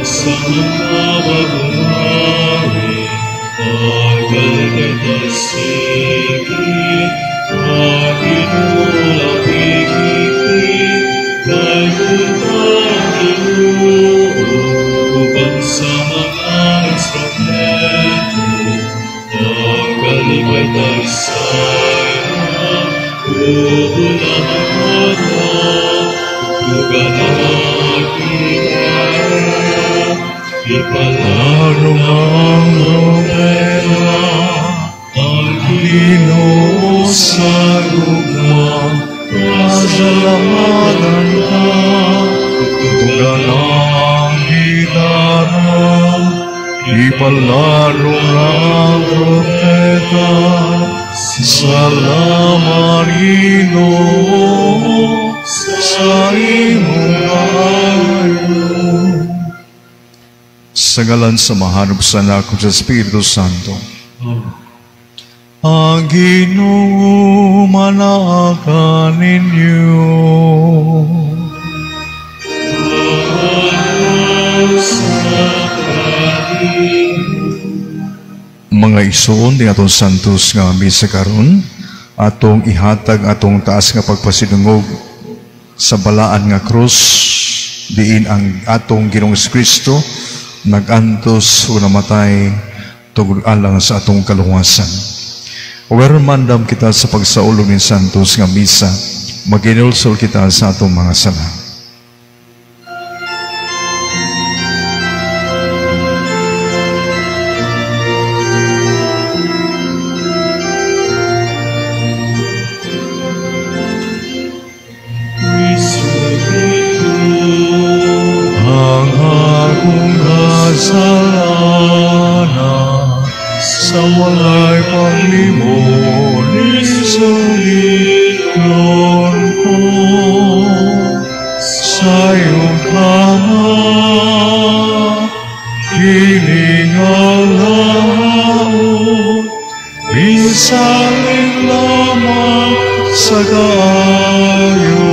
Sa mga bagong hari, Pagalikay tasigit, Paginulapigit, Kay butang Ginoo, uban sa mga instrumento, Pagalikay taysayra, Ubula ang mata, Tugan ang gitara, Ipalaro ang trompeta, ang Ginoo sa gugma, pasalamatan ka. Tugan ang gitara, ipalaro ang trompeta, salamat Ginoo sa imong kaayo. Sa ngalan sa Amahan ug sa Anak ug sa Espiritu Santo. Ang Ginoo manaa kaninyo. Sa Mga igsoon, di atong santos nga misa karon, atong ihatag atong taas nga pagpasidungog sa balaan nga krus, diin ang atong Ginoong Kristo nag-antos o namatay tungod alang sa atong kaluwasan. Aron mandam kita sa pagsaulog ning santos nga misa, maginulsol kita sa atong mga sala. Ang akong kasalanan sa walay paglimon, isuliron ko sa iyong kama, hiningalaon, bisaling lamang sa kaayo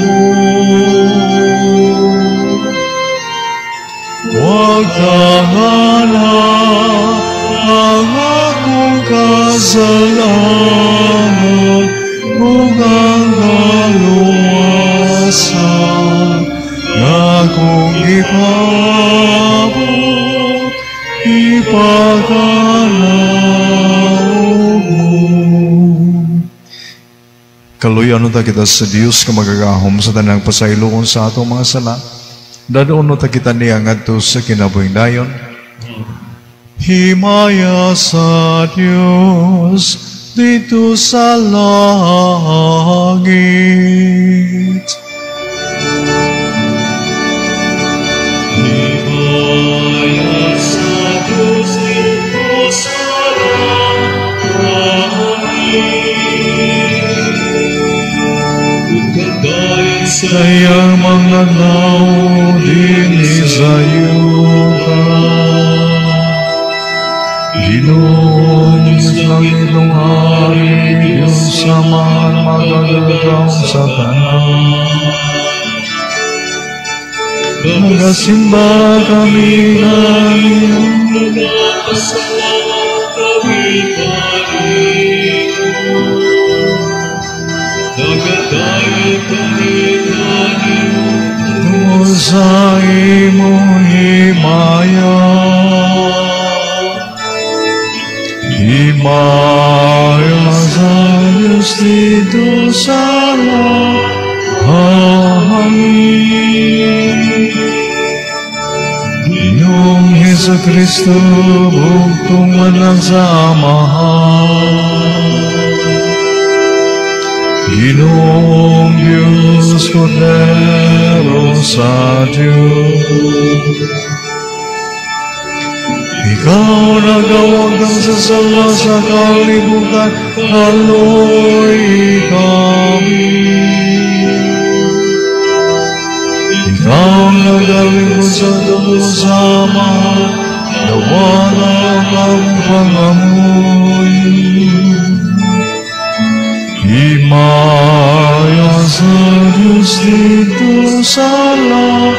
mo. Huwag tangana ang akong kasalanan, ug ang kaluwasan nga akong gipabot, ipakanaog mo. Kaluyan ta kita sa Dios nga magagahom sa tanang pasayloon sa atong mga sala. Dadoon ta kita niya ngadto sa kinabuhing dayon. Himaya sa Dios dito sa langit. Himaya sa Diyos dito sa langit. Ug kagayan sa Kayang mga tao dinhi sa yuta. Ginoong Diyos langit ng hari, Diyos Amahan, magagagaw sa tanan. Nagasimba kami kanimo, nagpapasalamat kami kanimo. Nagadayo kami kanimo, tungod sa imong himaya. Himaya sa Diyos dito sa langit. Ginoong Hesus Kristo, bugtong anak sa Amahan. Ginoong Diyos, Kordero sa Diyos. Ikaw nagawagdang sa sala sa kalibutan, kaloy kami. Ikaw nagalingkod sa dugo sa Amahan, nawala ang pangamoy. Himaya sa Diyos dito sa langit.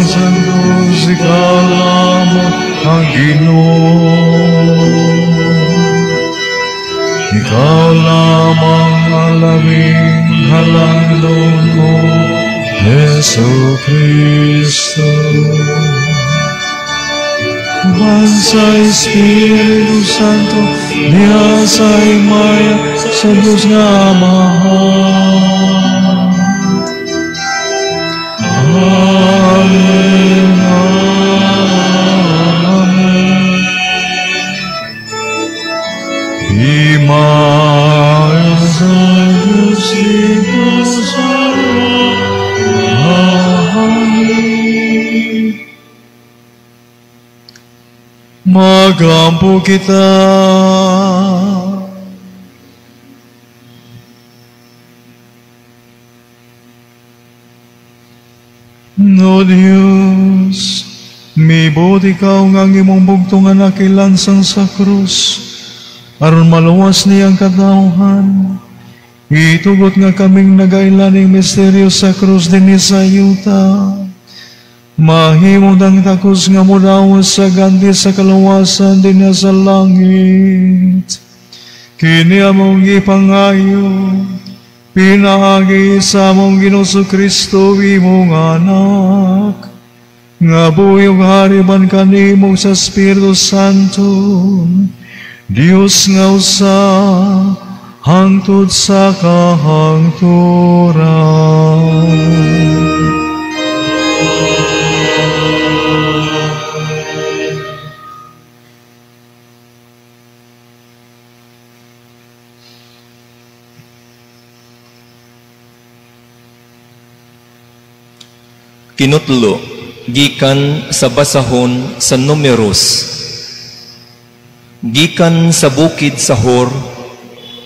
sa Diyos, ikaw lamang ang Ginoo. Ikaw lamang ang labing halangdon ko, Hesu Kristo. Uban sa Espiritu Santo, diha sa himaya sa Diyos nga Amahan. Amen. Amen. Himaya sa Diyos dito sa langit. Magampo kita. No Diyos, mibot ikaw nga ang imong bugtong anak ilansang sa krus, aron maluwas niyang katawhan. Itugot nga kaming nagailaning misteryo sa krus dinhi sa yuta. Mahimong ang takos nga mudawas sa ganti sa kaluwasan dinhi sa langit. Kini among gipangayo, pinaagi sa among Ginoong Kristo imong anak, nga buhi ug hari ban kanimo sa Espiritu Santo, Dios nga usa hangtod sa kahangturan. Kinutlo, gikan sa basahon sa Numeros. Gikan sa bukid sa Hor,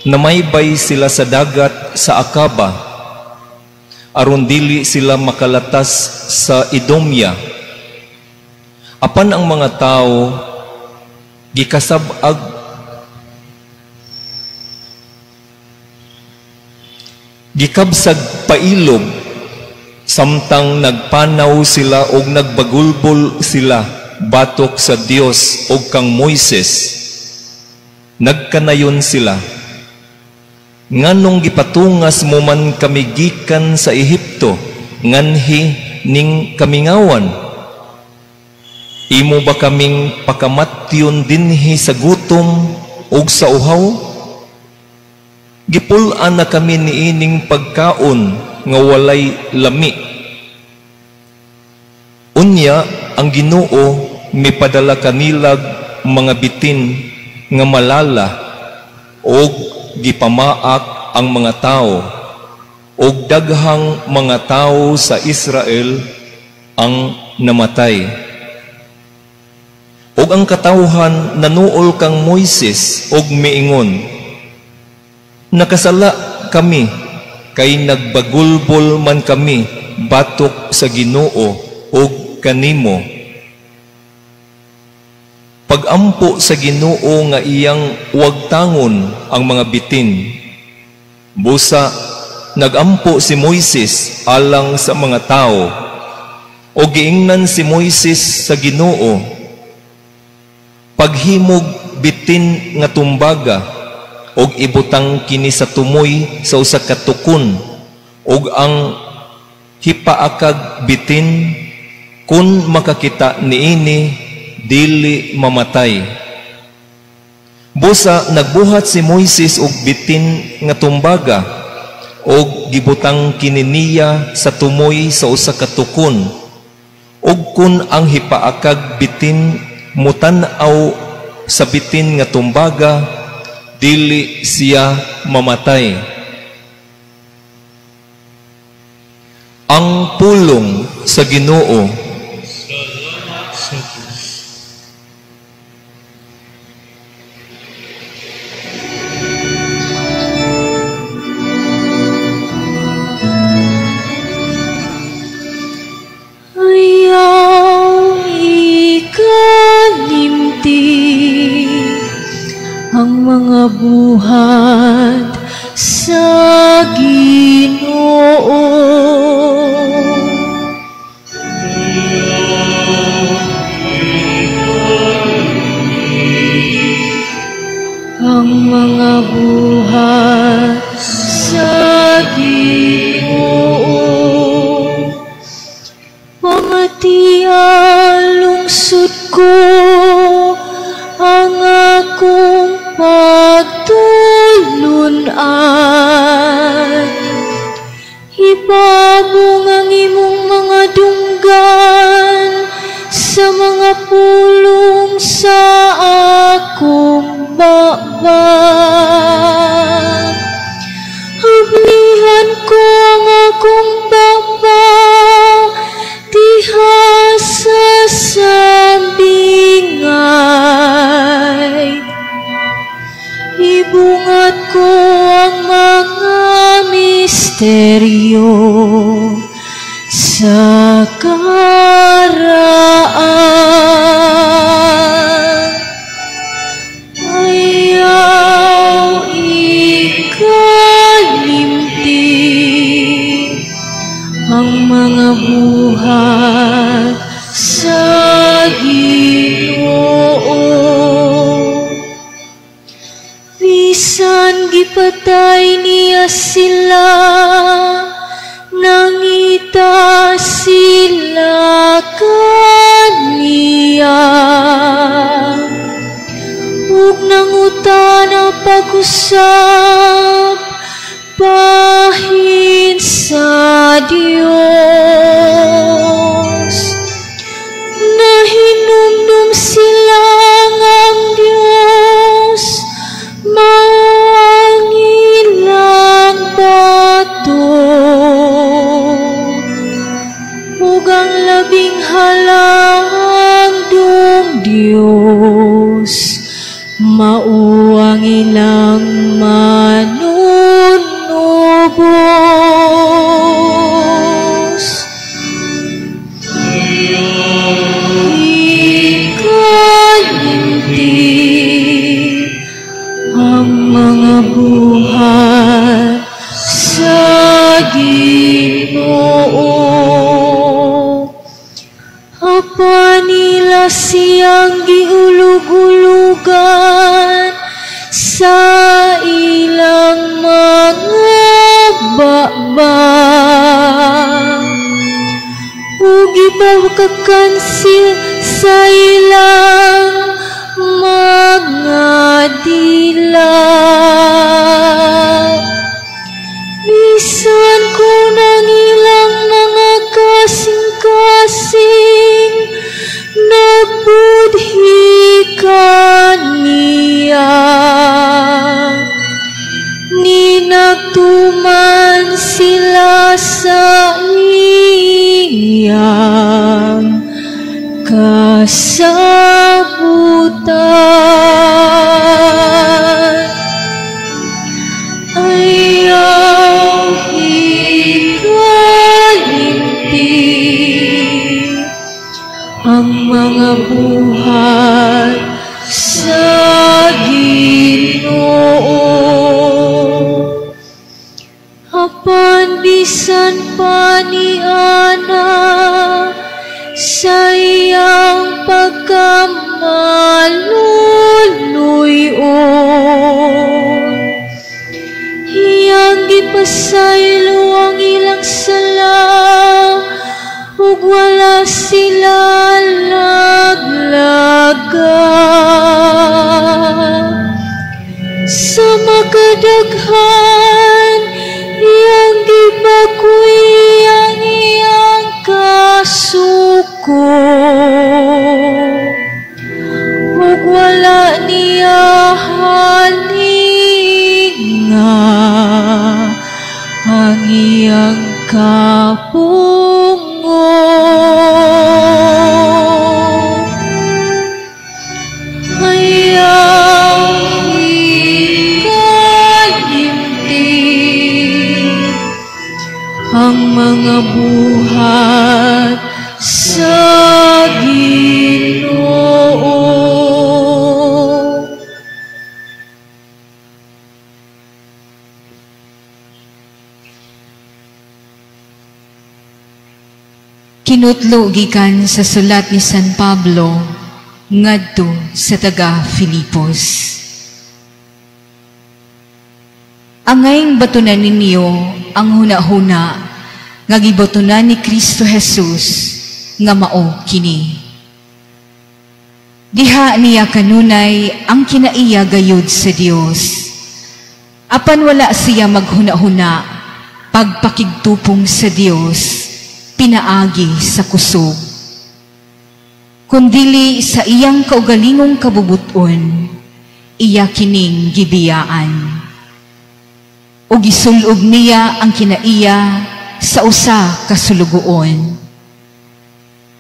namaybay sila sa dagat sa Akaba, aron dili sila makalatas sa Edomia. Apan ang mga tao gikasab-ag gikabsag pailog, samtang nagpanaw sila og nagbagulbol sila batok sa Dios og kang Moises. Nagkanayon sila, nganong gipatungas mo man kami gikan sa Ehipto, nganhi ning kamingawan? Imo ba kaming pakamatyon dinhi sa gutom ug sa uhaw? Gipul-an na kami niining pagkaon nga walay lami. Unya ang Ginoo mipadala kanilag mga bitin nga malala og gipamaak ang mga tao, og daghang mga tao sa Israel ang namatay. Og ang katawhan nanuol kang Moises og miingon, nakasala kami kay nagbagulbol man kami batok sa Ginoo og kanimo. Pagampo sa Ginoo nga iyang wagtangon ang mga bitin. Busa nagampo si Moises alang sa mga tao, o giingnan si Moises sa Ginoo, paghimog bitin nga tumbaga, og ibutang kini sa tumoy sa usa ka tukon, og ang hipaakag bitin kun makakita niini dili mamatay. Busa nagbuhat si Moises og bitin nga tumbaga, og gibutang kini niya sa tumoy sa usa ka tukon, og kun ang hipaakag bitin mutan-aw sa bitin nga tumbaga, dili siya mamatay. Ang pulong sa Ginoo. Salamat sa Diyos. Ayaw ikalimti ang mga buhat sa Ginoo. Ayaw Ipaabong ang imong mga dunggan sa mga pulong sa akong baba. Ablihan ko ang akong baba diha sa sambingay. Ibungat ko ang mga misteryo sa karaan. Ayaw ikalimti ang mga buhat sa Ginoo. Bisan gipatay niya sila, nangita sila kaniya. Ug nangutana pag-usab bahin sa Dios. Nahinumdum sila nga ang Dios mao ang ilang bato, ug ang labing halangdong Dios mao ang ilang manunubos. Ikalimti ang mga buhat sa Ginoo. Apan nila siyang giulog-ulugan sa ilang mga baba, ug gibakakan sa ilang mga dila. Bisan kung ang ilang mga kasing-kasing nagbudhi kaniya, ninagtuman sila sa iyang kasabutan. Ayaw ikalimti ang mga buhat sa Ginoo. Apan bisan pa ni ana sa iyang pagkamaluluy-on, iyang gipasaylo ang ilang sala, ug wala sila laglaga. Sa makadaghan, iyang gibakuy ang iyang kasuko, ug wala niya halinga ang iyang kapungo. Ayaw ikalimti ang mga buhat sa Ginoo. Kinutlo gikan sa sulat ni San Pablo ngadto sa taga Filipos. Angayng batunan ninyo ang hunahuna nga gibatunan ni Kristo Jesus nga mao kini. Diha niya kanunay ang kinaiya gayud sa Dios. Apan wala siya maghunahuna pagpakigtupong sa Dios pinaagi sa kusog. Kundili sa iyang kaugalingong kabubuton, iya kining gibiyaan. Ug gisulob niya ang kinaiya sa usa ka sulugoon.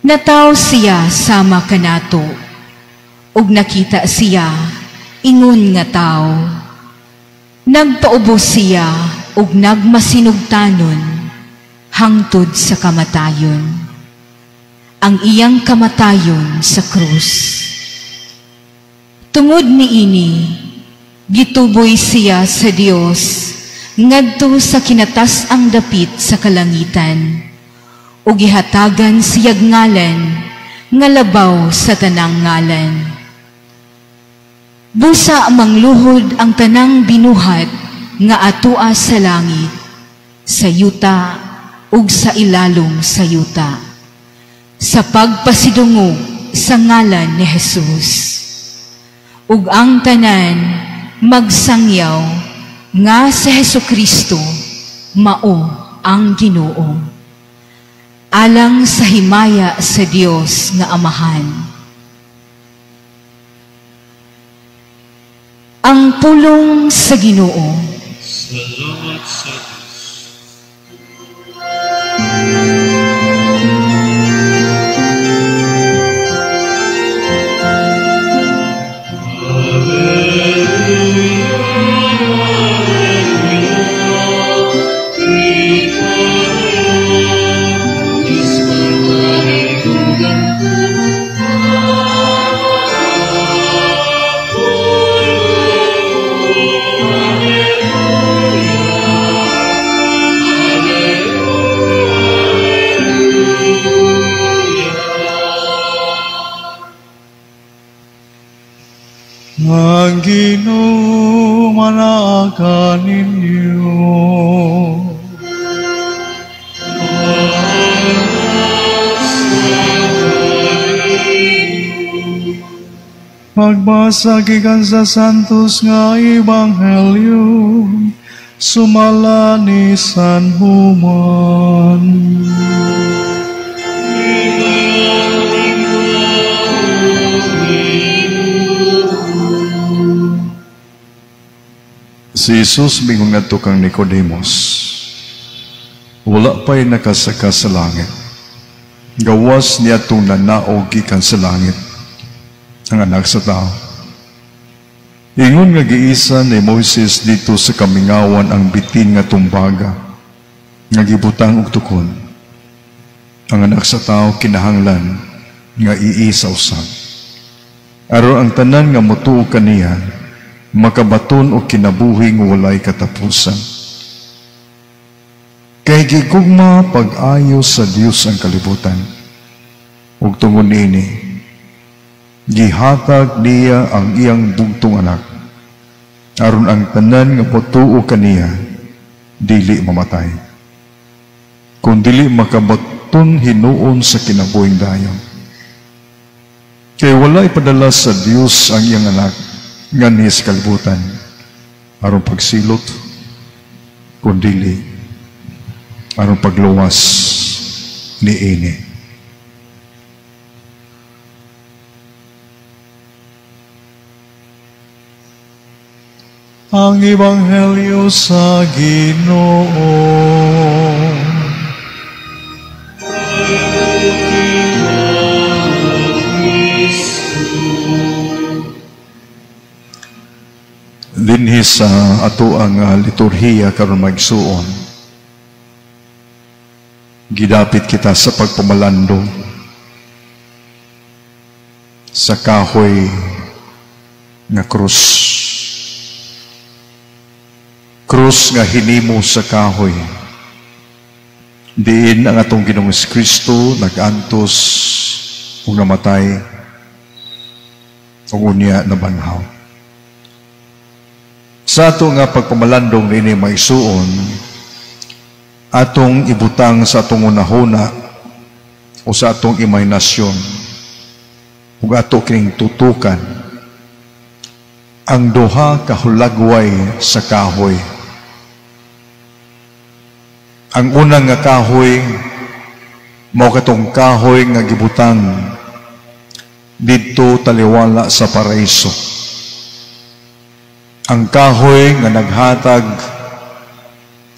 Nataw siya sama kanato, ug nakita siya ingon nga tawo. Nagpaubos siya ug nagmasinugtanon hangtod sa kamatayon. Ang iyang kamatayon sa krus. Tungod niini, gituboy siya sa Dios ngadto sa kinatas-ang dapit sa kalangitan, ug gihatagan siyag ngalan nga labaw sa tanang ngalan. Busa mangluhod ang tanang binuhat nga atua sa langit, sa yuta ug sa ilalom sa yuta, sa pagpasidungog sa ngalan ni Jesus. Ug ang tanan magsangyaw nga si Hesukristo mao ang Ginoo. Alang sa himaya sa Dios nga Amahan. Ang pulong sa Ginoo. Salamat sa Diyos. Ang Ginoo manaa ninyo. Pagbasa gikan sa Santos nga Ebanghelyo sumala ni San Juan. Si Jesus mingon ngadto kang Nicodemus, wala pa'y nakasaka sa langit. Gawas niya itong nanaog gikan sa langit, ang anak sa tao. Ingon nga giisa ni Moises dito sa kamingawan ang bitin nga tumbaga, nga gibutang og tukon. Ang anak sa tao kinahanglan nga iisa usab. Aron ang tanan nga motuo kaniya, makabaton o kinabuhi nga walay katapusan. Kay gigugma pag-ayo sa Dios ang kalibutan. Ug tungod niini, gihatag niya ang iyang bugtong anak, aron ang tanan nga motuo kaniya dili mamatay, kun dili makabaton hinuon sa kinabuhing dayon. Kay wala ipadala sa Dios ang iyang anak nganhi sa kalibutan aron pagsilot, kundili aron pagluwas niini. Ang Ebanghelyo sa Ginoo. Dinhi sa ato ang liturhiya karon magsuon, gidapit kita sa pagpamalando sa kahoy nga krus. Krus nga hinimo sa kahoy. Diin ang atong Ginoong Kristo nag-antos ug namatay ug unya nabanhaw. Sa ato nga pagpamalandong niini maisuon, atong ibutang sa atong unahuna o sa atong imahinasyon ug ato kining tutukan ang duha ka hulagway sa kahoy. Ang unang nga kahoy mao katong kahoy nga gibutang didto taliwala sa paraiso. Ang kahoy nga naghatag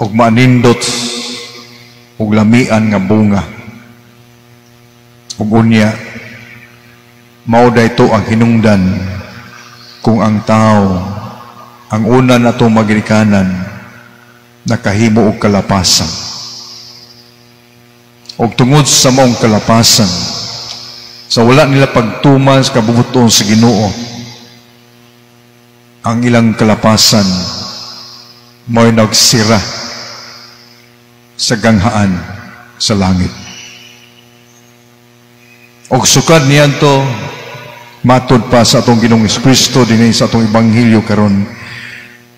og manindot og lamian nga bunga. Ug unya mao dayto ang hinungdan kung ang tao, ang una natong maginikanan, nakahimo og kalapasan. Og tungod sa maong kalapasan, sa wala nila pagtuman sa kabubut-on sa Ginoo, ang ilang kalapasan mo'y nagsira sa ganghaan sa langit. Og sukad niyanto, matod pa sa atong Ginoong Kristo dinhi sa atong ebanghelyo karon,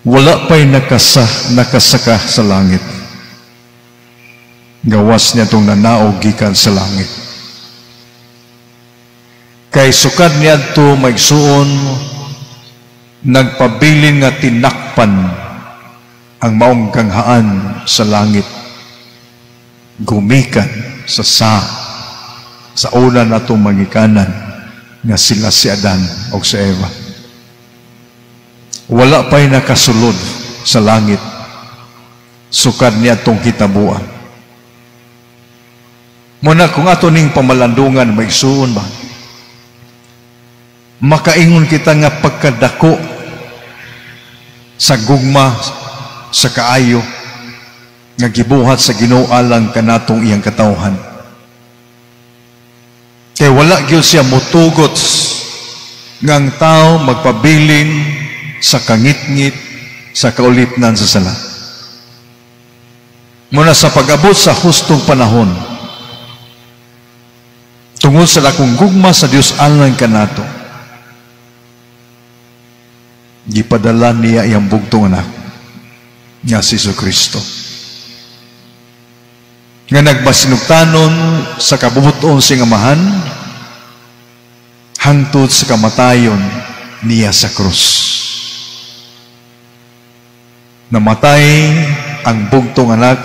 wala pa'y nakasaka sa langit gawas niya itong nanaog gikan sa langit. Kay sukad niadto, maigsuon, nagpabilin nga tinakpan ang maong ganghaan sa langit gumikan sa una natong mangikanan nga sila si Adan o si Eva. Wala pa'y nakasulod sa langit sukad niya itong kitabuan. Muna kung ato ning pamalandungan, maigsuon ba, makaingon kita nga pagkadako sa gugma, sa kaayo nga gibuhat sa Ginoo alang kanatong iyang katawhan. Kay wala gyud siya mutugot nga ang tao magpabilin sa kangitngit, sa kaulipnan sa sala. Muna sa pag-abot sa hustong panahon, tungod sa dakong gugma sa Dios alang kanato, gipadala niya iyang bugtong anak nga si Kristo nga nagmasinugtanon sa kabubuton sa Amahan hangtod sa kamatayon niya sa krus. Namatay ang bugtong anak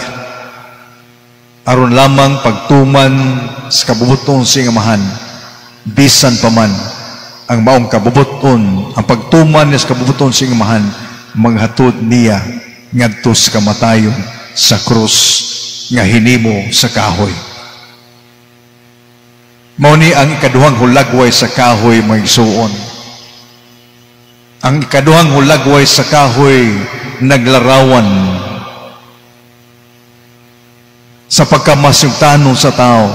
aron lamang pagtuman sa kabubuton sa Amahan, bisan pa man ang maong kabubuton, ang pagtuman niya sa kabubuton sa Amahan manghatod niya ngadto sa kamatayon sa krus nga hinimo sa kahoy. Mao ni ang ikaduhang hulagway sa kahoy, mga igsuon. Ang ikaduhang hulagway sa kahoy naglarawan sa pagkamasugtanon sa tao.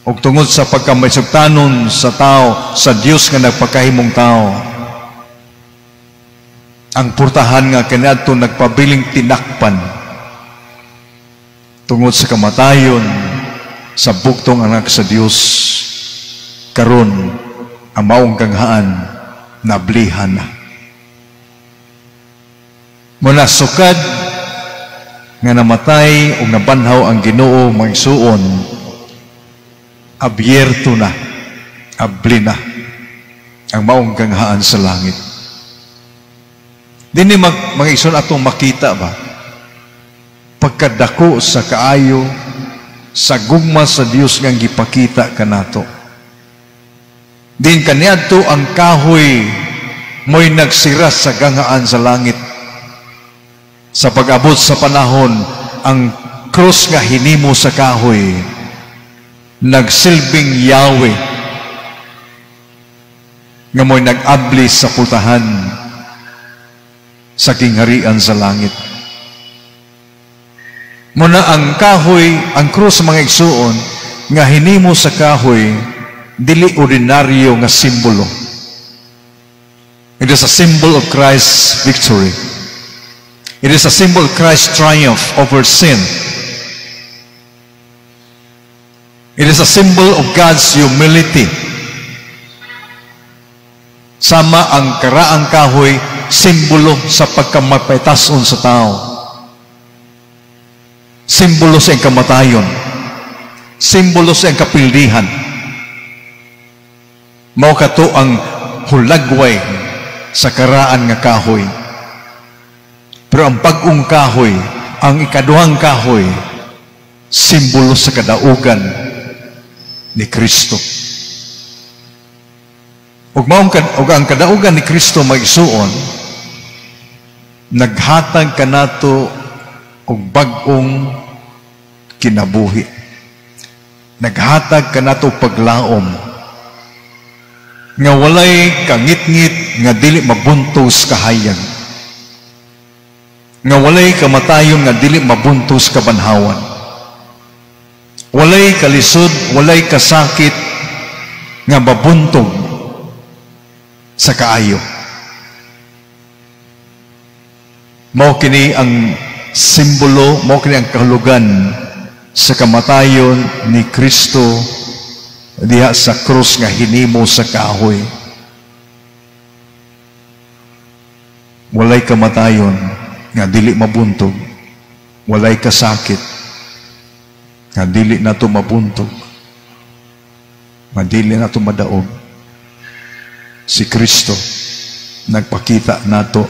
Ug tungod sa pagkamasugtanon sa tao sa Dios nga nagpakahimong tao, ang purtahan nga kaniadto nagpabiling tinakpan tungod sa kamatayon sa bugtong anak sa Dios, karon ang maong ganghaan nablihan na. Muna sukad nga namatay o nabanhaw ang Ginoo, mga igsuon, abyerto na, abli na ang maong ganghaan sa langit. Dinhi mga igsuon atong makita ba pagkadako sa kaayo, sa gugma sa Dios nga gipakita kanato. Din kaniadto ang kahoy mo'y nagsira sa ganghaan sa langit. Sa pag-abot sa panahon, ang krus nga hinimo sa kahoy nagsilbing Yahweh nga mo'y nag-abli sa putahan sa kingharian sa langit. Muna ang kahoy, ang krus, mga igsuon, nga hinimo sa kahoy, dili ordinaryo nga simbolo. It is a symbol of Christ's victory. It is a symbol of Christ's triumph over sin. It is a symbol of God's humility. Sama ang karaang kahoy, simbolo sa pagkamapaytason sa tao. Simbolo sa iyang kamatayon. Simbolo sa iyang kapildihan. Mao kato ang hulagway sa karaan nga kahoy. Pero ang bag-ong kahoy, Ang ikaduhang kahoy, simbolo sa kadaugan ni Kristo. Ug ang kadaugan ni Kristo maigsuon, naghatag kanato og bag-ong kinabuhi. Naghatag kanato paglaom nga walay kangitngit nga dili mabuntos kahayag, nga walay kamatayon nga dili mabuntos kabanhawan, walay kalisod, walay kasakit nga mabuntog sa kaayo. Mao kini ang simbolo, mao kini ang kahulugan sa kamatayon ni Kristo diha sa krus nga hinimo sa kahoy. Walay kamatayon nga dili mabuntog, walay kasakit nga dili nato mabuntog, nga dili nato madaog. Si Kristo nagpakita nato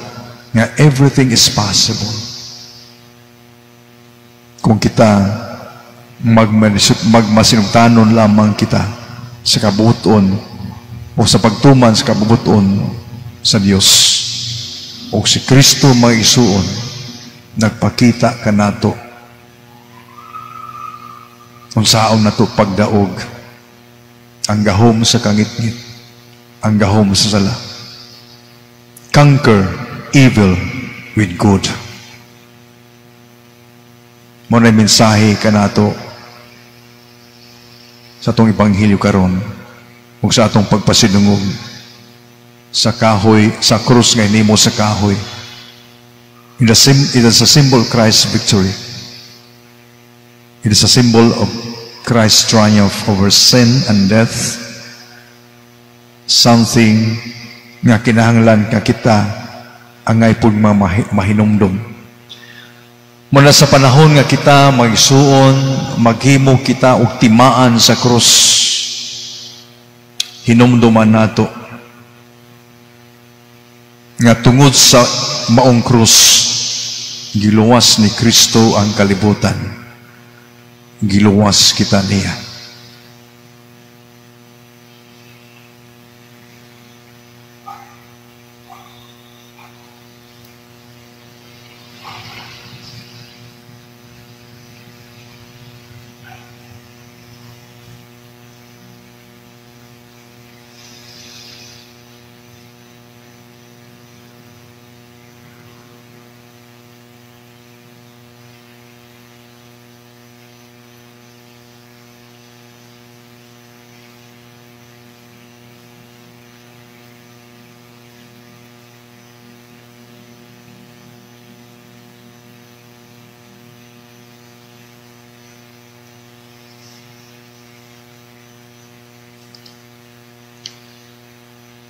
nga everything is possible kung kita magmasinugtanon lamang kita sa kabuton o sa pagtuman sa kabuton sa Dios. O si Kristo maisuon, nagpakita kanato unsaon nato pagdaog ang gahom sa kangitngit, ang gahom sa sala. Conquer evil with good. Mo na mensahe kanato sa atong ebanghelyo karon ug sa atong pagpasidungog sa kahoy, sa krus nga hinimo sa kahoy. It is a symbol of Christ's victory. It is a symbol of Christ's triumph over sin and death. Something nga kinahanglan ka kita angay pud mahinumdom. Muna sa panahon nga kita magsuon, maghimo kita og timaan sa krus, hinumduman nato nga tungod sa maong krus, giluwas ni Kristo ang kalibutan. Giluwas kita niya.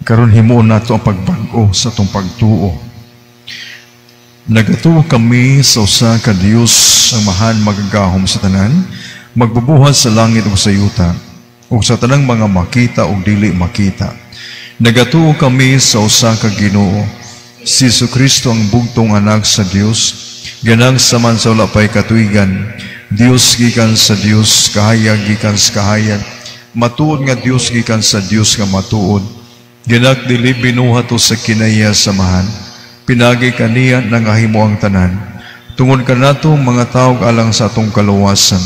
Karon himuon nato ang pagbag-o sa atong pagtuo. Nagatuo kami sa usa ka Dios ang mahan magagahom sa tanan, magbubuhat sa langit ug sa yuta, ug sa tanang mga makita ug dili makita. Nagatuo kami sa usa ka Ginoo, si Jesucristo ang bugtong anak sa Dios, ganang saman sa wala pay katuigan, Dios gikan sa Dios, kahayag gikan sa kahayag, matuod nga Dios gikan sa Dios nga matuod. Ginak dili binuhat o sa kinaya samahan, pinagi kaniya nangahimo ang tanan. Tungod kanato mga taog alang sa atong kaluwasan,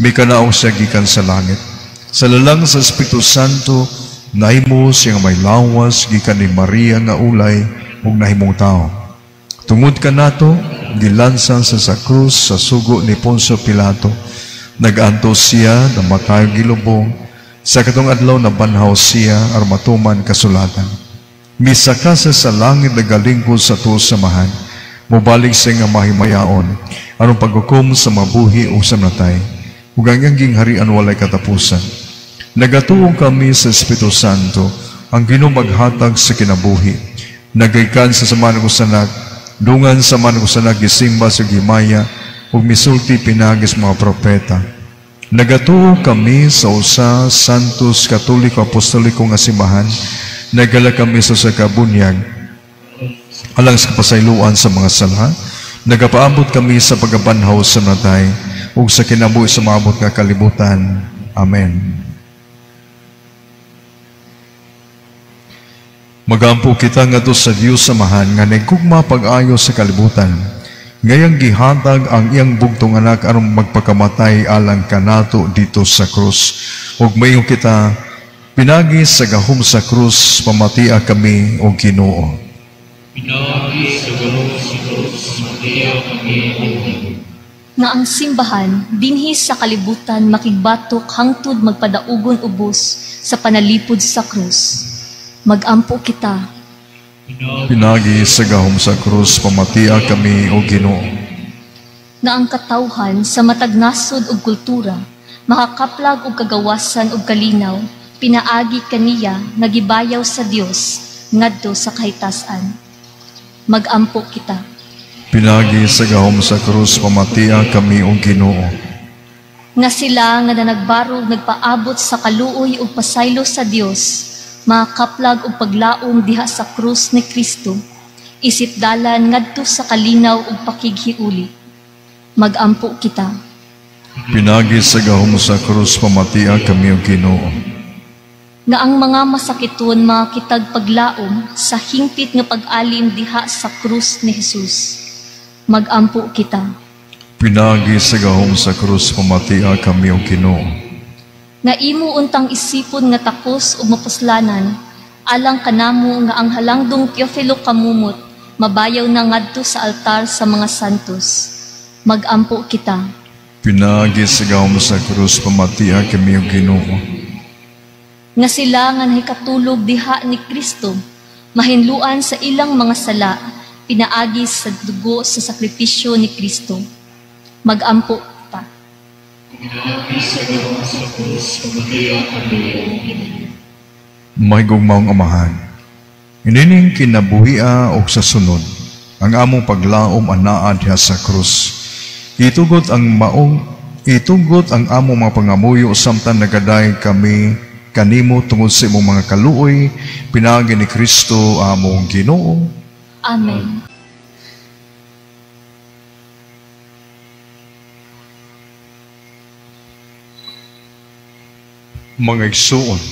mikanaog siya gikan sa langit. Sa lalang sa Espiritu Santo, nahimo siya nga may lawas gikan ni Maria nga ulay ug nahimong tao. Tungod kanato, gilansan sa krus sa sugo ni Poncio Pilato. Nag-antos siya, namatay gilubong. Sa katong adlaw na banhaw siya aron matuman kasulatan. Misaka siya sa langit nagalingkod sa tuo samahan. Mobalik siya nga mahimayaon aron paghukom sa mabuhi o sa natay. Ug ang iyang gingharian walay katapusan. Nagatuo kami sa Espiritu Santo, ang Ginoo maghatag sa kinabuhi. Nagaykan sa samahan ko sanak, dungan sa man ko sanak gisimba sa gimaya ug misulti pinagi sa mga propeta. Nagatuo kami sa usa Santos Katoliko Apostoliko nga simbahan, nagala kami sa usa ka bunyag alang sa kapasayloan sa mga sala, Nagapaabot kami sa pagkabanhaw sa natay ug sa kinabuhi sa maabot nga kalibutan. Amen. Magampo kita ngadto sa Dios Amahan nga nagugma pag-ayo sa kalibutan. Ngayang gihatag ang iyang bugtong anak aron magpakamatay alang kanato dito sa krus. Ug mayo kita pinagi sa gahom sa krus, pamatia kami og Ginoo. Pinagi sa gahom sa krus, pamatia kami og Ginoo. Nga ang simbahan dinhi sa kalibutan makigbatok hangtod magpadaugon ubos sa panalipod sa krus. Magampo kita. Pinagi sa gahom sa krus, pamatia kami o Ginoo. Nga ang katawhan sa matag nasod ug kultura makakaplag og kagawasan ug kalinaw, pinaagi kaniya nga gibayaw sa Dios ngadto sa kahitasan. Magampo kita. Pinagi sa gahom sa krus, pamatia kami o Ginoo. Nga sila nga nanagbarog nagpaabot sa kaluoy ug pasaylo sa Dios, makaplag og paglaom diha sa krus ni Kristo, isip dalan ngadto sa kalinaw ug pakighiuli. Magampo kita. Pinagi sa gahom sa krus, pamatia kami og Ginoo. Nga ang mga masakiton makitag paglaom sa hingpit nga pag-alim diha sa krus ni Jesus. Magampo kita. Pinagi sa gahom sa krus, pamatia kami og Ginoo. Nga imo untang isipon nga takos ug mapuslanan, alang kanamo nga ang halangdong Teofilo kamumot mabayaw na ngadto sa altar sa mga santos. Magampo kita. Pinagi sa gahom sa krus, pamatia kami og Ginoo. Nga sila nga nahikatulog diha ni Kristo, mahinluan sa ilang mga sala, pinaagi sa dugo sa sakripisyo ni Kristo. Magampo ta. Pinagi sa gahom sa krus, pamatia kami og Ginoo. Mahigugmaong Amahan, inining kinabuhia og sa sunod, ang among paglaom anaa diha sa krus. Itugot ang among mga pangamuyo samtang nagaday kami kanimo tungod sa imong mga kaluoy, pinaagi ni Kristo among Ginoo. Amen. Mga igsoon,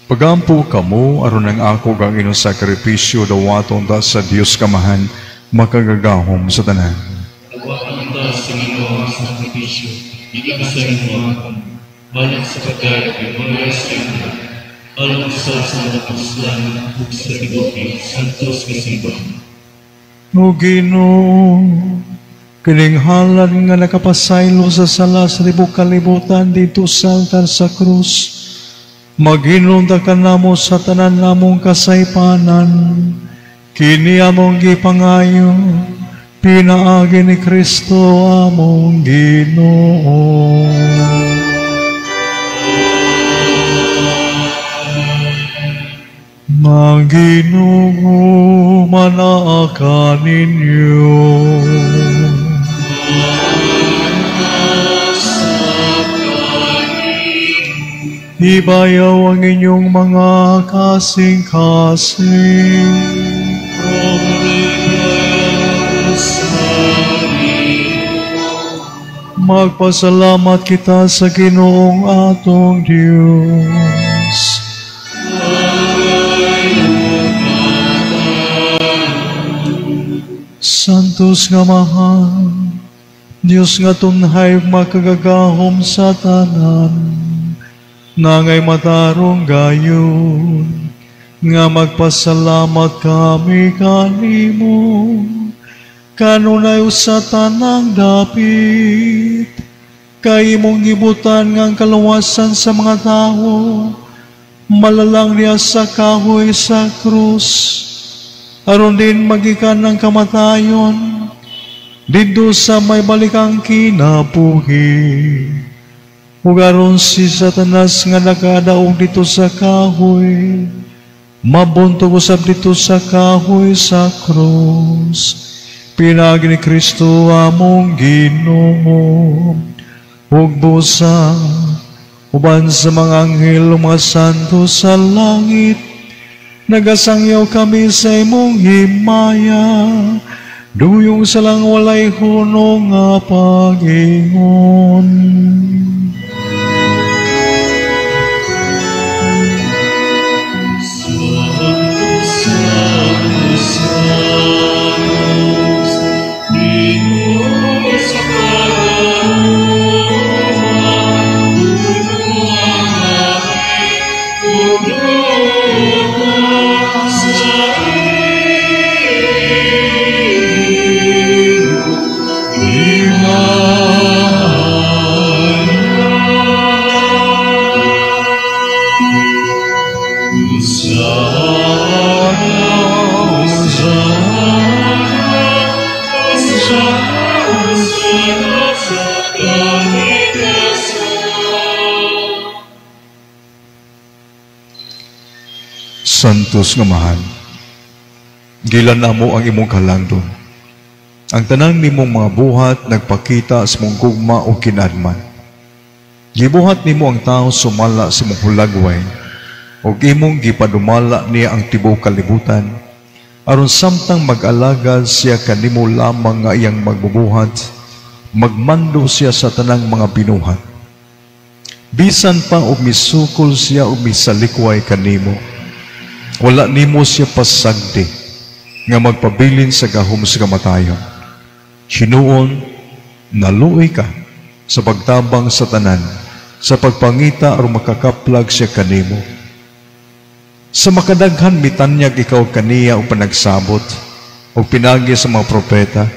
pagampo kamo aron ang ako ang inyong sakripisyo dawaton ta sa Dios Kamahan makagagahom sa tanan. Dawaton ta sa Ginoo ang sakripisyo, gikan sa imo alang sa pagkakagimaya sa imo, alang sa mga ug sa tibuok santos nga simbahan. O Ginoo, kining halad nga nakapasaylo sa sala sa tibuok kalibutan dito sa altar sa krus, maghinungda ka namo sa tanan namong kasaypanan. Kini among gipangayo, pinaagi ni Kristo among Ginoo. Ang Ginoo manaa kaninyo. Ibayaw ang inyong mga kasing-kasing. Magpasalamat kita sa Ginoong atong Diyos. Santos nga mahal, Diyos nga tunhay makagagahom sa tanan, nangay matarong gayon, nga magpasalamat kami kanimo, kanunay sa tanang dapit, kay imong gibutan nga ang kaluwasan sa mga tao, malalang niya sa kahoy sa krus, aron din magikan ng kamatayon, didto sa may balikang kinabuhi. Ug aron si Satanas nga nakadaog dito sa kahoy, mabuntog usab dito sa kahoy sa krus. Pinaagi ni Kristo among Ginoo, ug busa uban sa mga anghel ug mga santo sa langit, nagasangyaw kami sa imong himaya, Duyong sa lang walay hunong nga pag-ingon. Santos nga mahal, gilan namo ang imong kalangdon. Ang tanan nimong mga buhat nagpakita sa imong gugma o kinadman. Gibuhat nimo ang tao sumala sa imong hulagway, ug imong gipadumala niya ang tibuok kalibutan, aron samtang mag-alagad siya kanimo lamang nga iyang magbubuhat, magmando siya sa tanang mga binuhat. Bisan pa og misukol siya o misalikway kanimo, wala nimo siya pasagdi nga magpabilin sa gahom sa kamatayon. Hinuon, naluoy ka sa pagtabang sa tanan, sa pagpangita aron makakaplag siya kanimo. Sa makadaghan mitanyag ikaw kaniya o panagsabot o pinagi sa mga propeta,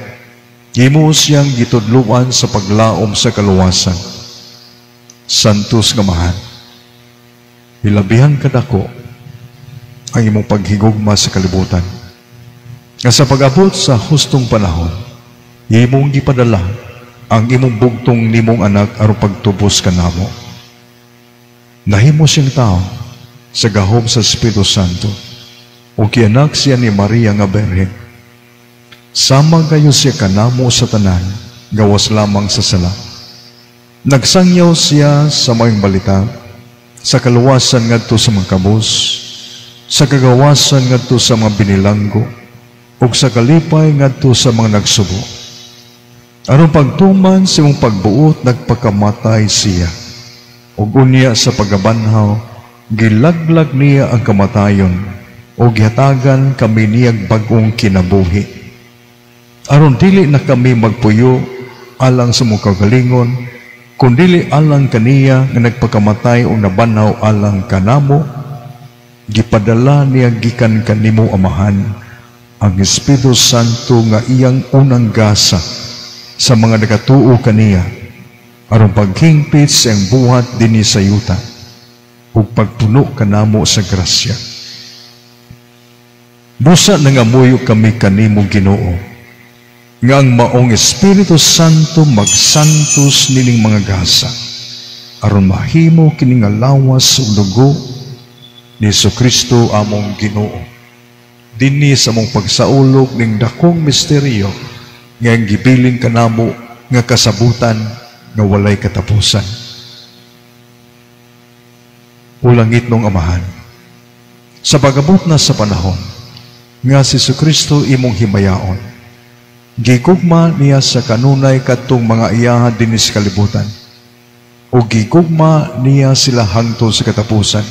imo siyang gitudluan sa paglaom sa kaluwasan. Santos nga mahal, hilabihan kadako ang imong paghigugma sa kalibutan. Nga sa pag-abot sa hustong panahon, imong gipadala ang imong bugtong nimong anak aron pagtubos kanamo. Nahimo siyang tao sa gahom sa Espiritu Santo, ug gianak siya ni Maria nga Birhen. Sama gayo siya kanamo sa tanan, gawas lamang sa sala. Nagsangyaw siya sa maayong balita, sa kaluwasan ngadto sa mga kabus, sa kagawasan ngadto sa mga binilanggo, ug sa kalipay ngadto sa mga nagsubo. Aron pagtuman sa imong pagbuot, nagpakamatay siya. Ug unya sa pagabanhaw, gilaglag niya ang kamatayon, ug gihatagan kami niyag bag-ong kinabuhi. Aron dili na kami magpuyo alang sa imong kagalingon, kundili alang kaniya nga nagpakamatay ug nabanhaw alang kanamo, gipadala niya gikan kanimo Amahan ang Espiritu Santo nga iyang unang gasa sa mga nagatuo kaniya aron paghingpit sa iyang buhat dinhi sa yuta ug pagpuno kanamo sa grasya. Busa nangamuyo kami kanimo Ginoo nga ang maong Espiritu Santo magsantos nining mga gasa aron mahimo kini nga lawas ug dugo ni Jesucristo among Ginoo. Dinhi sa among pagsaulog ning dakong misteryo nga ang gibilin kanamo nga kasabutan nga walay katapusan. O langit nong Amahan, sa pag-abot na sa panahon nga si Jesucristo imong himayaon, gigugma niya sa kanunay kadtong mga iyaha dinhi sa kalibutan, o gigugma niya sila hangtod sa katapusan,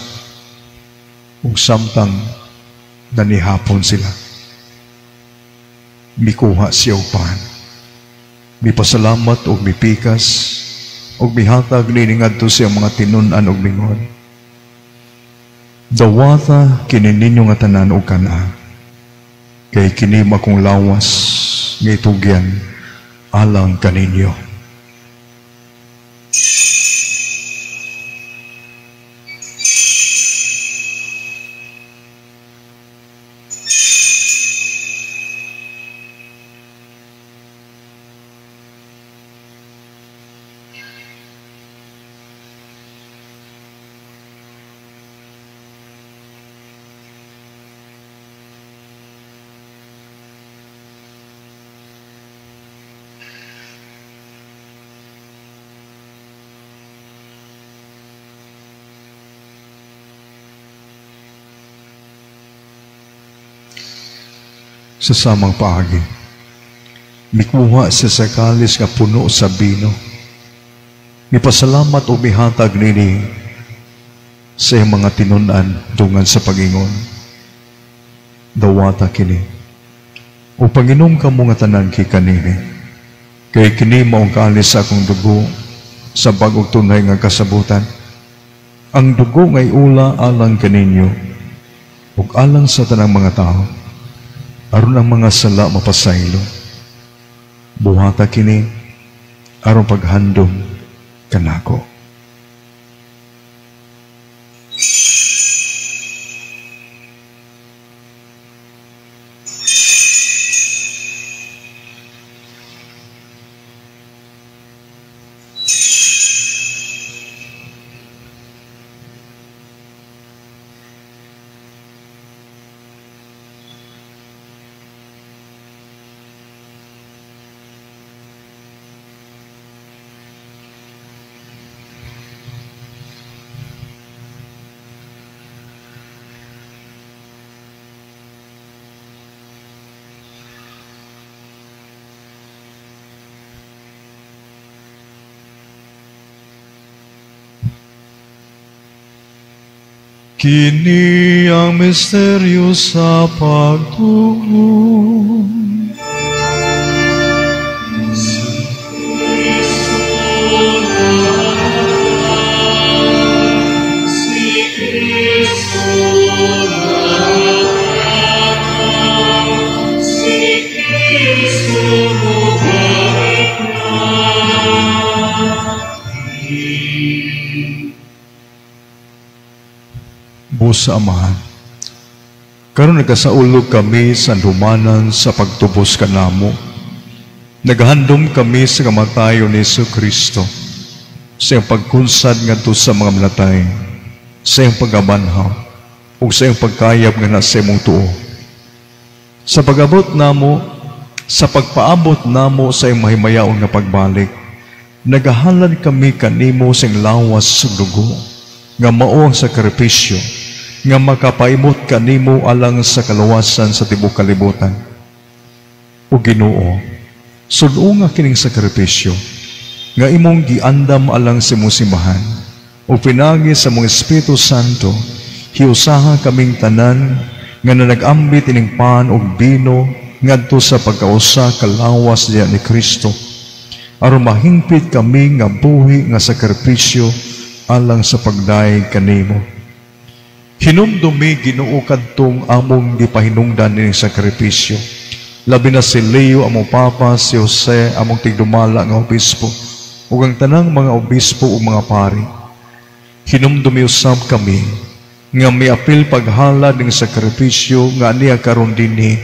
ug samtang nanihapon sila, mikuha siya upahan, mipasalamat og mipikas, og mihatag niini ngadto sa mga tinun-an og mingon, dawata kini ninyo nga tanan og kana, kay kini makong lawas nga itugyan alang kaninyo. Sa samang paagi, Mikuha siya sa kalis nga puno sa bino. Mipasalamat o mihatag nini sa iyang mga tinun-an dungan sa pag-ingon. Dawata kini. O panginom kamo nga tanan kay kanini. Kay kini maong kalis sa akong dugo sa bag-ong tunay nga kasabutan. Ang dugo ngay ula alang kaninyo ug alang sa tanang mga tao, aron ang mga sala mapasaylo. Buhata kini aron paghandom kanako. Kini ang misteryo sa pagtuo. Si Kristo naatang, si Kristo mubalik na. Busa Amahan, karon nagasaulog kami sa dumanan sa pagtubos kanamo. Nagahandom kami sa kamatayon ni Jesu Kristo, sa iyang pagkunsad ngadto sa mga manatay, sa iyang pagabanhaw, ug sa iyang pagkayab nga nasa imong tuo. Sa pag-abot namo, sa pagpaabot namo sa iyang mahimayaon nga pagbalik, nagahalad kami kanimo sa iyang lawas ug dugo, nga mao ang sakripisyo nga makapaimot kanimo alang sa kaluwasan sa tibuok kalibutan. O Ginoo, sud-o nga kining sakripisyo nga imong giandam alang sa imong simbahan, o pinagi sa mong Espiritu Santo, hiusaha kaming tanan nga nanag-ambit ining pan ug bino ngadto sa pagkausa kalawas diha ni Kristo, aron mahingpit kami nga buhi nga sakripisyo alang sa pagdayeg kanimo. Hinumdumi Ginoo kadtong among gipahinungdan ining sakripisyo. Labi na si Leo among Papa, si Jose among tigdumala nga obispo, ug ang tanang mga obispo ug mga pari. Hinumdumi usab kami nga miapil paghalad ning sakripisyo nga niya karon dinhi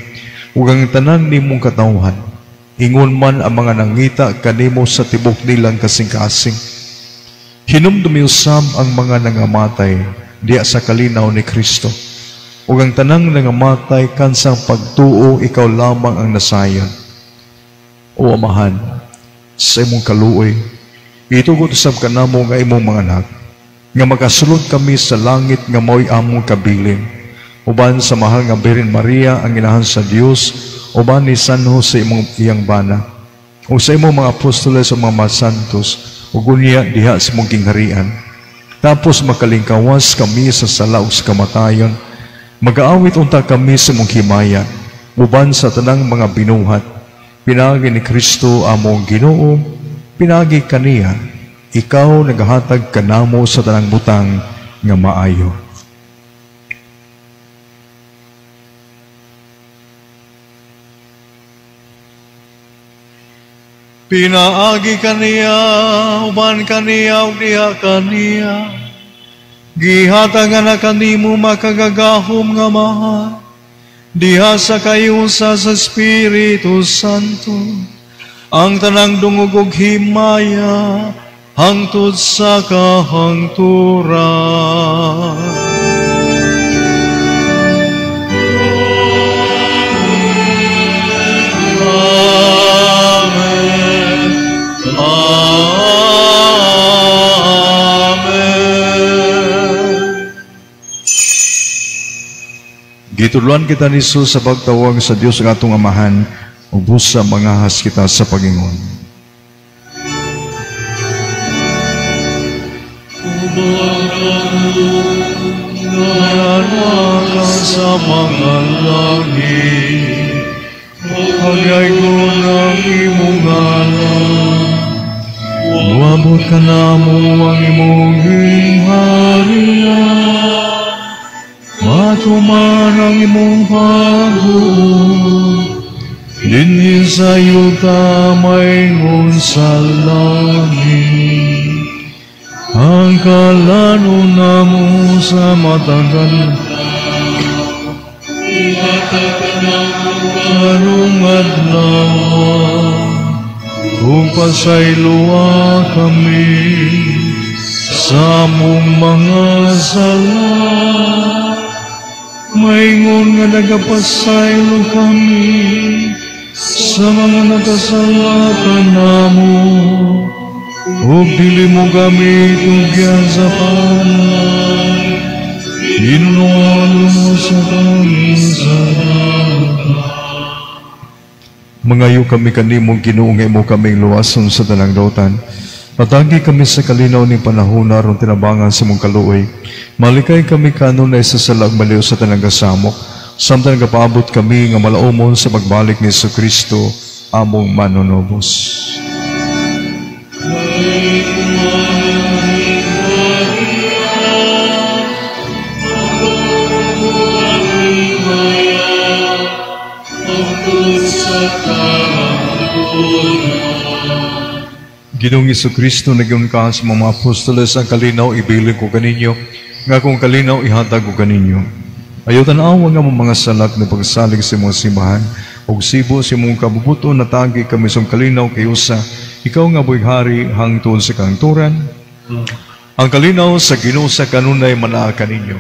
ug ang tanan nimong katawhan. Ingon man ang mga nangita kanimo sa tibok nilang kasing-kasing. Hinumdumi usab ang mga nangamatay diya sa kalinaw ni Kristo, ug ang tanang nangamatay kansang pagtuo, ikaw lamang ang nasayon. O Amahan, sa imong kaluoy, itugot usab kanamo nga imong mga anak, nga makasulod kami sa langit nga mao'y among kabilin, uban sa mahal nga Birhen Maria ang inahan sa Dios, uban ni San Jose imong iyang bana, ug sa imong mga apostoles ug mga santos, ug unya diha sa imong gingharian. Tapos makalingkawas kami sa sala ug sa kamatayon, magaawit unta kami sa imong himaya, uban sa tanang mga binuhat. Pinaagi ni Kristo among Ginoo, pinaagi kaniya, ikaw nagahatag kanamo sa tanang butang nga maayo. Pinaagi kaniya, uban kaniya, ug diha kaniya, gihatagan na kanimo makagagahom nga mahal, diha sa kayusa sa Espiritu Santo, ang tanang dungog ug himaya, hangtod sa kahangturan. Amen. Amen. Gitudloan kita ni Jesus sa pagtawag sa Dios ang atong Amahan. Ug busa mangahas kita sa Pag-ingon. Nga sa mga langit, hagay ko ng imong ngalan. Muabot ka na mo ang imong gingharian, matuman ang imong pagbuot, dinhi sa yuta maingon sa langit. Ang kalano namo sa matanggal, karong adlaw, kung pasayloa kami sa among mga sala, maingon nga nagapasaylo kami sa mga nakasala kanamo, ug dili mo kami tugyan sa panay, hinunuan mo sa kami sa dagat. Mangayo kami kanimo, Ginoo, nga imo kaming luwason sa tanang dautan. Patagi kami sa kalinaw ning panahon aron tinabangan sa mong kaluoy. Malikay kami kanunay sa salag maliw sa tanang kasamok, samtang nagapaabot kami nga malaumon sa pagbalik ni Jesucristo among manunubos. Ginoong Jesucristo, nagyun ka sa mga apostoles, ang kalinaw ibilin ko kaninyo, nga kung kalinaw ihatag ko kaninyo. Ayaw tanawa nga mga salak na pagsalig sa imong simbahan, ug sibo sa imong kabubuto natagi kami sa kalinaw kayusa, ikaw nga buhay-hari hangtod sa kahangturan. Ang kalinaw sa Ginoo sa kanunay manaa kaninyo.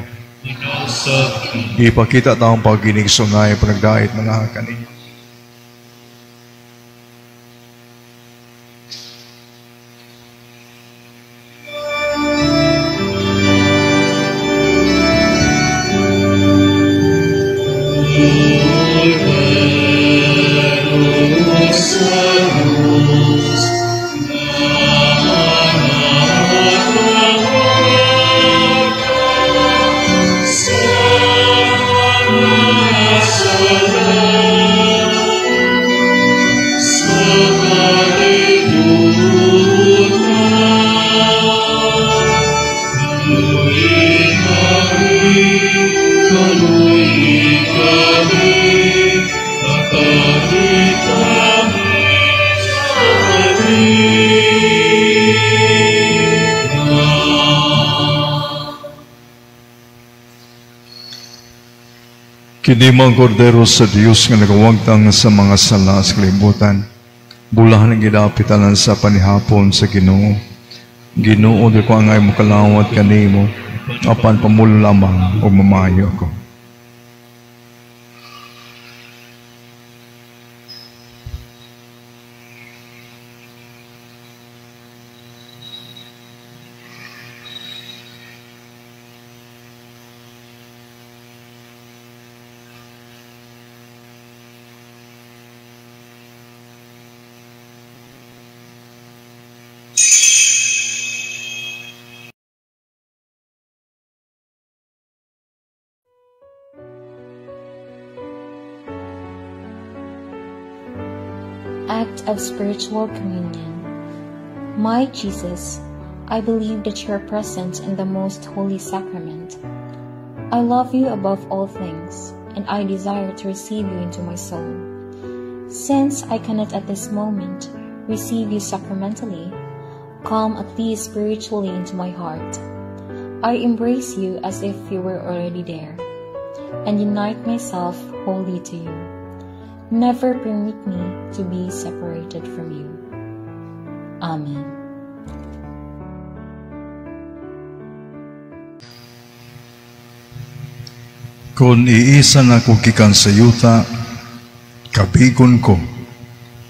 Ipakita taong pag-inig sungay panagdait manaa kaninyo. Kini mga kordero sa Dios nga nagawagtang sa mga sala sa kalibutan, bulahan ang gidapitalan sa panihapon sa Ginoo. Ginoo, di ko angay mo kalawat kanimo, apan pamulo lamang o mamayo ako. Act of Spiritual Communion. My Jesus, I believe that you are present in the Most Holy Sacrament. I love you above all things, and I desire to receive you into my soul. Since I cannot at this moment receive you sacramentally, come at least spiritually into my heart. I embrace you as if you were already there, and unite myself wholly to you. Never permit me to be separated from you. Amen. Kung iisa na ko gikan sa yuta, kabigon ko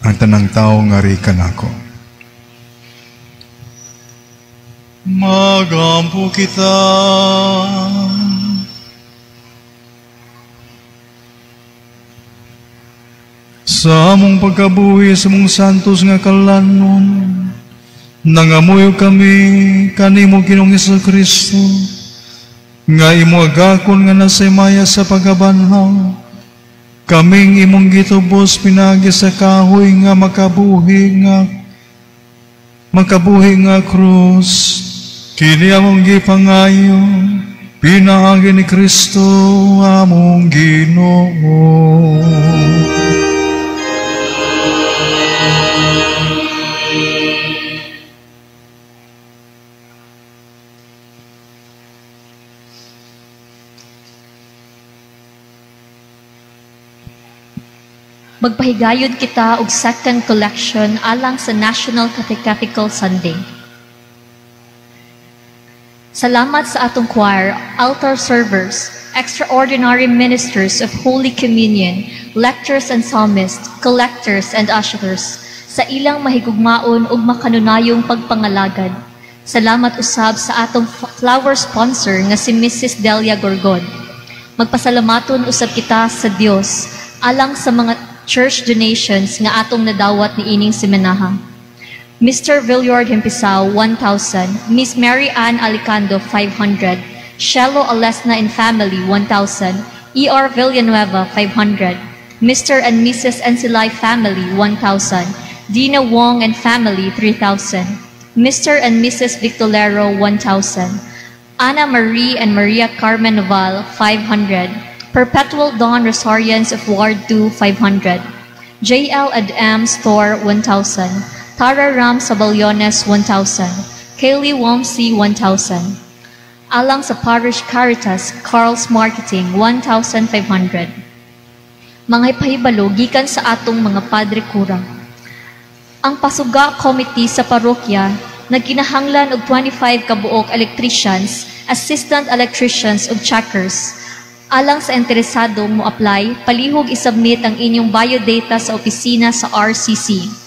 ang tanang tao nga rikan ako. Magampo kita. Sa among pagkabuhi sa mong santos nga kalanon, nangamuyo kami kanimo Ginoong Hesukristo, nga imo agakon nga nasimaya sa pagkabanhaw. Kaming imong gitubos pinagi sa kahoy nga makabuhi nga krus. Kini among gipangayo pinaagi ni Kristo among Ginoo. Magpahigayod kita og second collection alang sa National Catechetical Sunday. Salamat sa atong choir, altar servers, extraordinary ministers of Holy Communion, lectors and psalmists, collectors and ushers, sa ilang mahigugmaon ug makanunayong pagpangalagad. Salamat usab sa atong flower sponsor nga si Mrs. Delia Gorgon. Magpasalamaton usab kita sa Dios alang sa mga church donations nga atong nadawat ni ining semanaha. Mr. Villiard Hempisao, 1,000. Miss Mary Ann Alicando, 500. Shelo Alesna and family, 1,000. E.R. Villanueva, 500. Mr. and Mrs. Encilay family, 1,000. Dina Wong and family, 3,000. Mr. and Mrs. Victolero, 1,000. Ana Marie and Maria Carmen Noval, 500. Perpetual Dawn Rosarians of Ward 2, 500. JL and M Store, 1,000. Tara Ram Saballones, 1,000. Kaylee Wamsi, 1,000. Alang sa Parish Caritas, Carl's Marketing, 1,500. Mga pahibalo gikan sa atong mga padre kura. Ang Pasuga Committee sa parokya nagkinahanglan og 25 kabuok electricians, assistant electricians ug checkers. Alang sa interesadong mo-apply, palihog isubmit ang inyong biodata sa opisina sa RCC.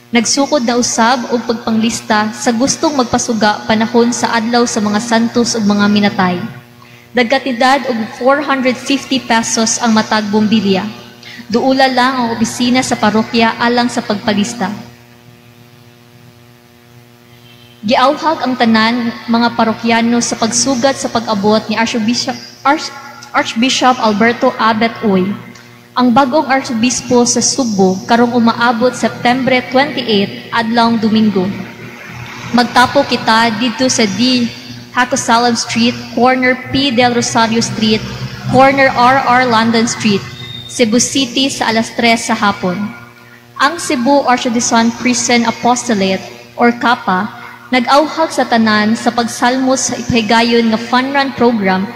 Nagsukod na usab og pagpanglista sa gustong magpasuga panahon sa adlaw sa mga santos ug mga minatay. Dagkatidad og 450 pesos ang matag bombilya. Duula lang ang opisina sa parokya alang sa pagpalista. Giawhag ang tanan mga parokyano sa pagsugat sa pag-abot ni Archbishop Alberto Abet Uy. Ang bagong arsobispo sa Sugbo karong umaabot September 28, adlawng Domingo. Magtapo kita dito sa D. Jacosalem Street, corner P. Del Rosario Street, corner RR London Street, Cebu City sa alas 3 sa hapon. Ang Cebu Archdiocesan Prison Apostolate or KAPA nag-awhag sa tanan sa pagsalmos sa ipahigayon nga fun run program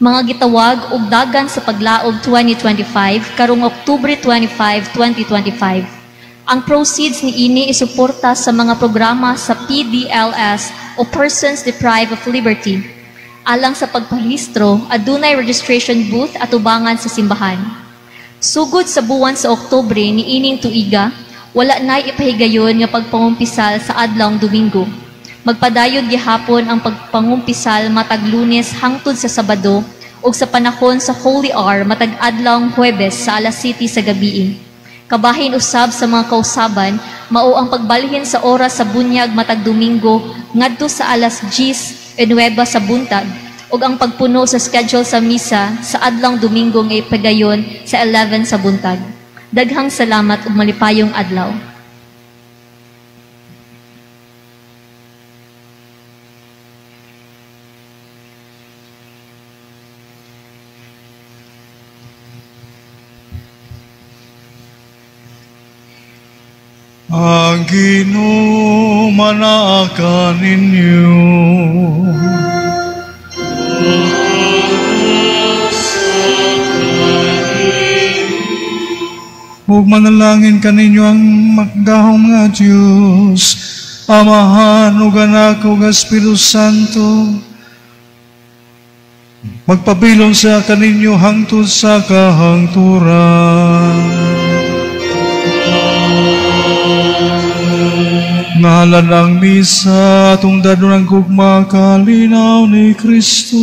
mga gitawag og dagan sa paglaob 2025 karong Oktubre 25, 2025. Ang proceeds niini isuporta sa mga programa sa PDLS o Persons Deprived of Liberty. Alang sa pagparehistro, adunay registration booth atubangan sa simbahan. Sugod sa buwan sa Oktubre niining tuiga, wala nay ipahigayon nga pagpangumpisal sa adlawng Domingo. Magpadayon gihapon ang pagpangumpisal matag Lunes hangtod sa Sabado ug sa panahon sa Holy Hour matag adlawng Huwebes sa alas 7 sa gabii. Kabahin usab sa mga kausaban mao ang pagbalhin sa oras sa bunyag matag Domingo ngadto sa alas 10:09 sa buntag ug ang pagpuno sa schedule sa misa sa adlawng Domingo nga ipagayon sa 11 sa buntag. Daghang salamat ug malipayong adlaw. Ang Ginoo manaa ninyo. Ug manalangin kaninyo ang makgahom nga Dios, Amahan ug Anak ug Espiritu Santo. Magpabilon sa kaninyo hangtod sa kahangturan. Ngalan ang misa, atong dadon ang gugma kalinaw ni Kristo.